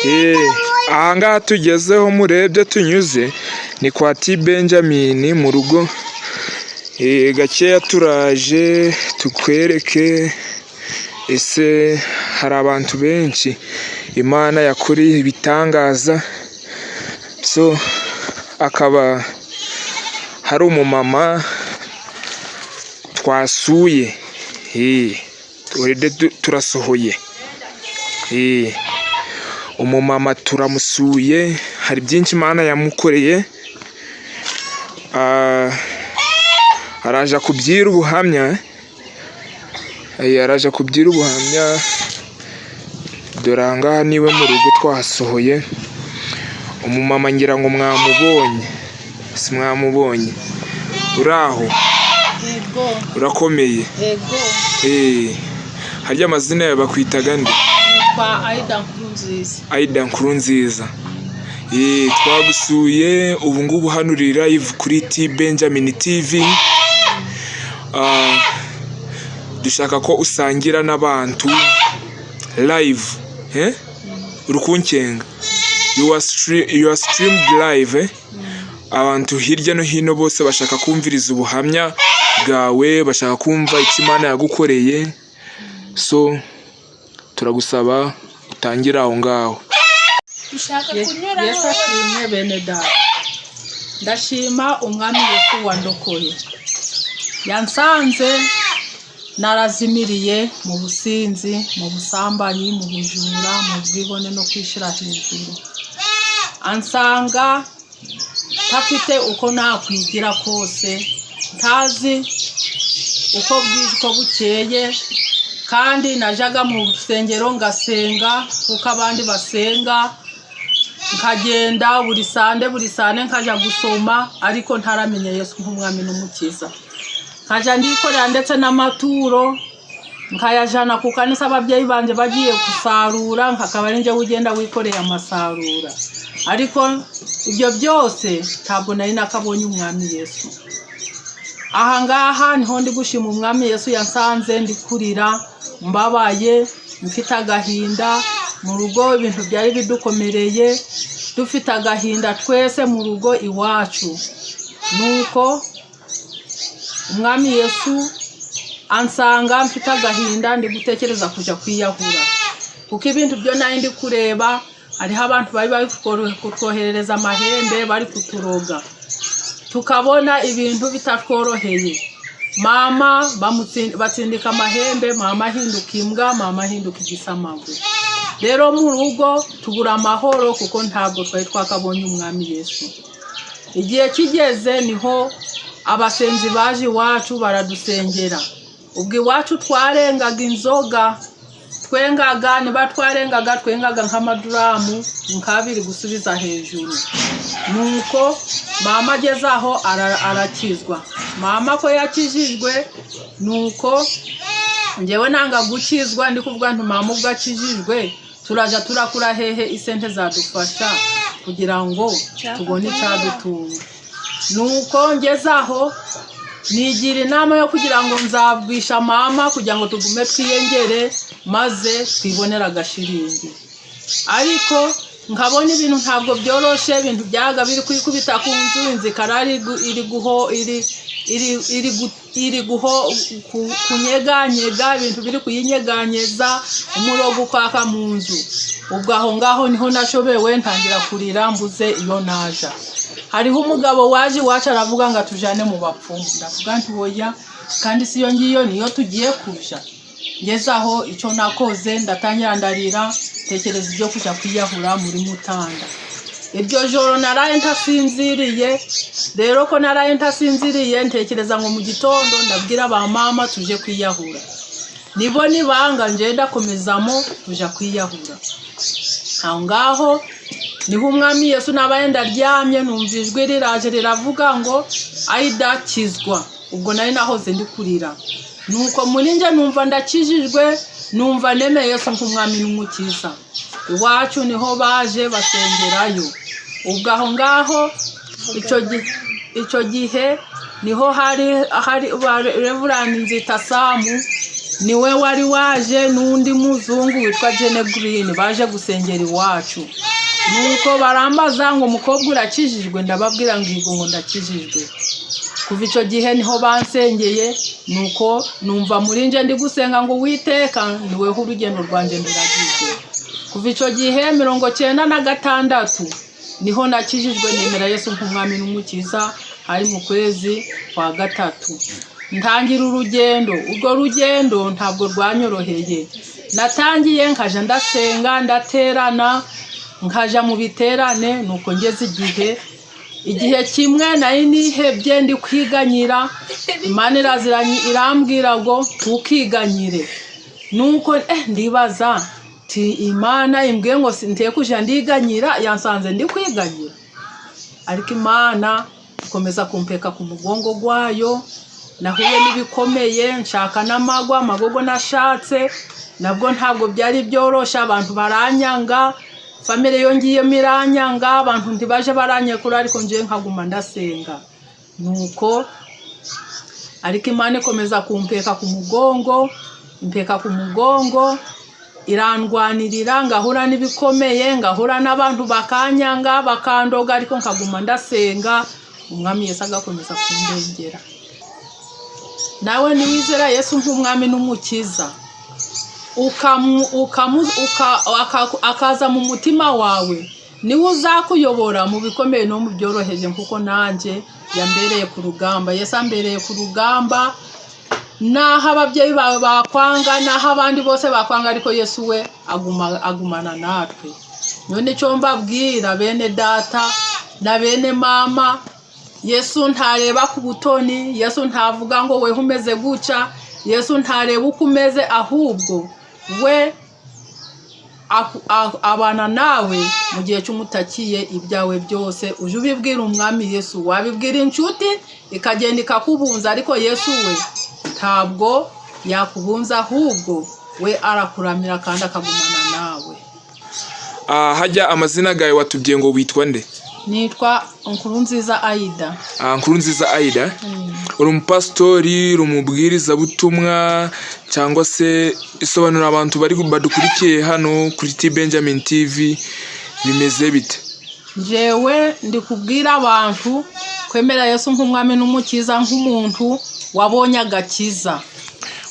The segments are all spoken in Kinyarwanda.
Aha ngaha tugezeho murebye tunyuze ni kwa T Benjamin mu rugo. Gakeya turaje tukwereke. Ese hari abantu benshi Imana yakoreye ibitangaza. So akaba hari umumama twasuye, already turasohoye. Umumama turamusuye, hari byinshi Imana yamukoreye. Araje kubyira ubuhamya, araje kubyira ubuhamya. Dore aha ngaha niwe mu rugo twahasohoye. Umumama ngira ngo mwamubonye, si mwamubonye? Uraho? Yego. Urakomeye? Yego. Harya amazina yawe bakwitaga nde? Nitwa Aida Nkurunziza. Aida Nkurunziza. Twagusuye ubu ngubu hano uri live kuri T Benjamin TV. Dushaka ko usangira n'abantu live. Eh? Uri kunkenga. You are streamed live. Eh? Abantu hirya no hino bose bashaka kumviriza ubuhamya bwawe, bashaka kumva icyo Imana yagukoreye. So turagusaba utangire aho ngaho. Dushaka kunyura. Yesu ashimwe, bene data. Ndashima Umwami Yesu wandokoye. Yansanze narazimiriye mu businzi, mu busambanyi, mu bujura, mu bwibone no kwishyira hejuru. Ansanga ntafite uko nakwigira kose, ntazi uko bwije uko bukeye. Kandi najyaga mu rusengero ngasenga kuko abandi basenga, nkagenda buri Sunday, buri Sunday nkajya gusoma, ariko ntaramenya Yesu nk'Umwami n'Umukiza. Nkajya ndikorera ndetse n'amaturo nkayajana ku kanisa. Ababyeyi banjye bagiye gusarura, nkakaba ari njye ugenda wikoreye amasarura. Ariko ibyo byose ntabwo nari nakabonye Umwami Yesu. Aha ngaha niho ndi gushima Umwami Yesu. Yasanze ndi kurira, mbabaye, mfite agahinda mu rugo. Ibintu byari bidukomereye, dufite agahinda twese mu rugo iwacu. Nuko Umwami Yesu ansanga mfite agahinda, ndi gutekereza kujya kwiyahura, kuko ibintu byo nari ndi kureba, hariho abantu bari bari kutwoherereza amahembe, bari kuturoga, tukabona ibintu bitatworoheye. Mama batsindika amahembe, mama ahinduka imbwa, mama ahinduka igisamagwe. Rero mu rugo tubura amahoro, kuko ntabwo twari twakabonye Umwami Yesu. Igihe kigeze niho abasenzi baje iwacu baradusengera. Ubwo iwacu twarengaga inzoga, twengaga, niba twarengaga, twengaga nk'amaduramu nk'abiri gusubiza hejuru. Nuko mama ageze aho arakizwa. Mama ko yakijijwe, nuko njyewe nanga gukizwa. Ndi kuvuga nti: "Mama ubwo akijijwe, turaja turakura hehe isente zadufasha kugira ngo tubone icyadutunga?" Nuko ngeze aho nigira inama yo kugira ngo nzabwisha mama kugira ngo tugume twiyengere, maze twibonere agashiringi. Ariko nkabona ibintu ntabwo byoroshe. Ibintu byaga biri kwikubita ku nzu, inzu ikarara iri guho iri iri iri iri guho kunyeganyega, ibintu biri kuyinyeganyeza, umurogo ukaka mu nzu. Ubwo aho ngaho niho nashobewe, ntangira kurira, mbuze iyo naja. Hariho umugabo waje iwacu aravuga ngo atujane mu bapfumu. Ndavuga nti: "Oya, kandi si iyo ngiyo niyo tugiye kuja." Ngeze aho, icyo nakoze, ndatangira ndarira, tekereza ibyo kuja kwiyahura muri mutanda. Iryo joro naraye ntasinziriye. Rero ko naraye ntasinziriye, ntekereza ngo mu gitondo ndabwira ba mama tuje kwiyahura. Nibo nibanga, nje ndakomezamo tuja kwiyahura. Aho ngaho niho Umwami Yesu, nabaye ndaryamye, numva ijwi riraje riravuga ngo: "Ayida, kizwa." Ubwo nari nahoze ndi kurira. Nuko muri njye numva ndakijijwe, numva nemeye Yesu nk'Umwami n'Umukiza. Iwacu niho baje basengerayo. Ubwo aho ngaho icyo gihe niho hari Reverend Nzita Samu. Niwe wari waje n'undi muzungu witwa Jene Green, baje gusengera iwacu. Nuko barambaza ngo: "Umukobwa, urakijijwe?" Ndababwira ngo: "Yego," ngo ndakijijwe. Kuva icyo gihe niho bansengeye, nuko numva muri nje ndi gusenga ngo: "Uwiteka, niweho urugendo rwanjye nduragize." Kuva icyo gihe 96 niho nakijijwe, nemera Yesu nk'umwami n'umukiza. Hari mu kwezi kwa gatatu ntangira urugendo. Urwo rugendo ntabwo rwanyoroheye. Natangiye nkaja ndasenga, ndaterana, nkaja mu biterane. Nuko ngeze igihe kimwe nari nihebye, ndi kwiganyira, Imana iraziranye irambwira ngo: "Ntukiganyire." Nuko ndibaza ti: "Imana imbwiye ngo nteye kuja ndiganyira, yansanze ndi kwiganyira?" Ariko Imana ikomeza kumpeka ku mugongo gwayo. Nahuye n'ibikomeye, nshaka n'amagwa amagogo. Nashatse nabwo ntabwo byari byoroshe. Abantu baranyanga, famille yo ngiyemo iranyanga, abantu ntibaje baranyekura, ariko njewe nkaguma ndasenga. Nuko ariko Imana ikomeza kumpeka ku mugongo, impeka ku mugongo, irandwanirira. Ngahura n'ibikomeye, ngahura n'abantu bakanyanga, bakandoga, ariko nkaguma ndasenga, umwami Yesu agakomeza kundengera. Nawe niwizera Yesu nk'umwami n'umukiza, akaza mu mutima wawe, niwe uzakuyobora mu bikomeye no mu byoroheje, kuko nanjye yambereye ku rugamba. Yesu ambereye ku rugamba. Naho ababyeyi bawe bakwanga, naho abandi bose bakwanga, ariko Yesu we agumana natwe. None icyo mbabwira, bene data na bene mama, Yesu ntareba ku butoni, Yesu ntavuga ngo weho umeze gutya, Yesu ntareba uko umeze, ahubwo we abana nawe mu gihe cy'umutakiye. Ibyawe byose uje ubibwira umwami Yesu. Wabibwira inshuti ikagenda ikakubunza, ariko Yesu we ntabwo yakubunza, ahubwo we arakuramira kandi akagumana nawe. Hajya amazina gawe watubwiye ngo witwa nde? Nitwa Nkurunziza Aida. Nkurunziza Aida, uri umupasitori, uri umubwirizabutumwa, cyangwa se isobanura abantu bari badukurikiye hano kuri T Benjamin TV, bimeze bite? Njyewe ndi kubwira abantu kwemera Yesu nk'umwami n'umukiza, nk'umuntu wabonye agakiza.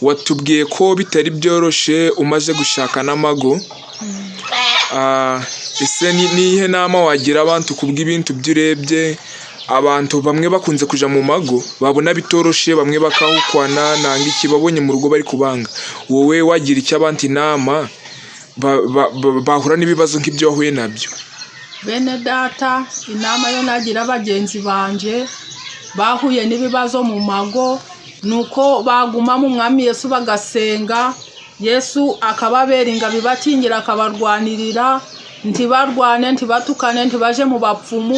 Watubwiye ko bitari byoroshe umaze gushaka n'amago. Ese ni iyihe nama wagira abantu kubw'ibintu by'urebye? Abantu bamwe bakunze kuja mu mago babona bitoroshe, bamwe bakahukwana nanga iki babonye mu rugo bari kubanga. Wowe wagira icyo abantu inama bahura n'ibibazo nk'ibyo wahuye nabyo? Bene data, inama yo nagira bagenzi banje bahuye n'ibibazo mu mago ni uko baguma mu mwami Yesu, bagasenga, Yesu akababera ingabo ibakingira, akabarwanirira. Ntibarwane, ntibatukane, ntibaje mu bapfumu,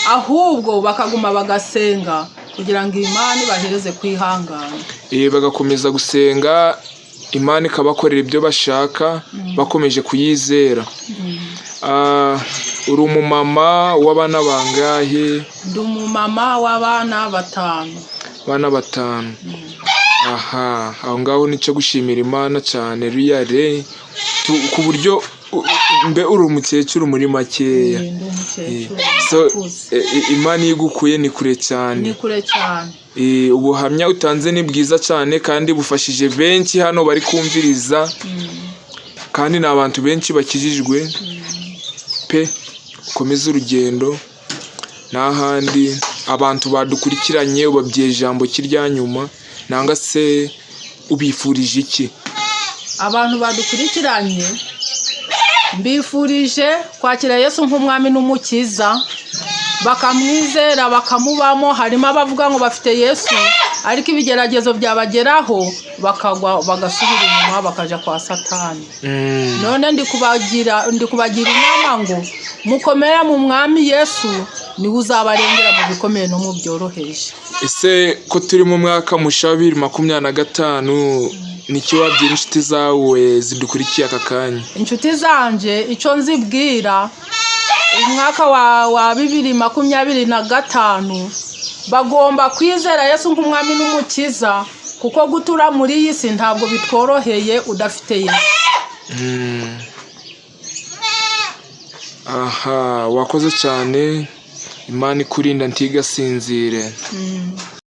ahubwo bakaguma bagasenga kugira ngo Imana ibahereze kwihangana. Bagakomeza gusenga, Imana ikabakorera ibyo bashaka bakomeje kuyizera. Uri umumama w'abana bangahe? Ndi umumama w'abana batanu. Abana batanu, aha aho ngaho nicyo gushimira Imana cyane riyare ku buryo mbe uri umukecuru muri makeya. Ndi umukecuru So ukuze. Imana iyo igukuye ni kure cyane. Ni kure cyane. Ubuhamya utanze ni bwiza cyane kandi bufashije benshi hano bari kumviriza, kandi ni abantu benshi bakijijwe pe. Ukomeze urugendo n'ahandi abantu badukurikiranye, ubabwiye ijambo kirya nyuma nanga se ubifurije iki? Abantu badukurikiranye mbifurije kwakira Yesu nk'umwami n'umukiza, bakamwizera, bakamubamo. Harimo abavuga ngo bafite Yesu, ariko ibigeragezo byabageraho bakagwa, bagasubira inyuma, bakajya kwa Satani. None ndi kubagira inama ngo mukomere mu mwami Yesu, niwe uzabarengera mu bikomeye no mu byoroheje. Ese ko turi mu mwaka musha wa 2025, niki wabwira inshuti zawe zidukurikiye aka kanya? Inshuti zanje icyo nzibwira, umwaka wa 2025 bagomba kwizera Yesu nk'umwami n'umukiza. Kuko gutura muri iyi si ntabwo bitworoheye udafite Yesu. Aha, wakoze cyane. Imana ikurinda ntigasinzire.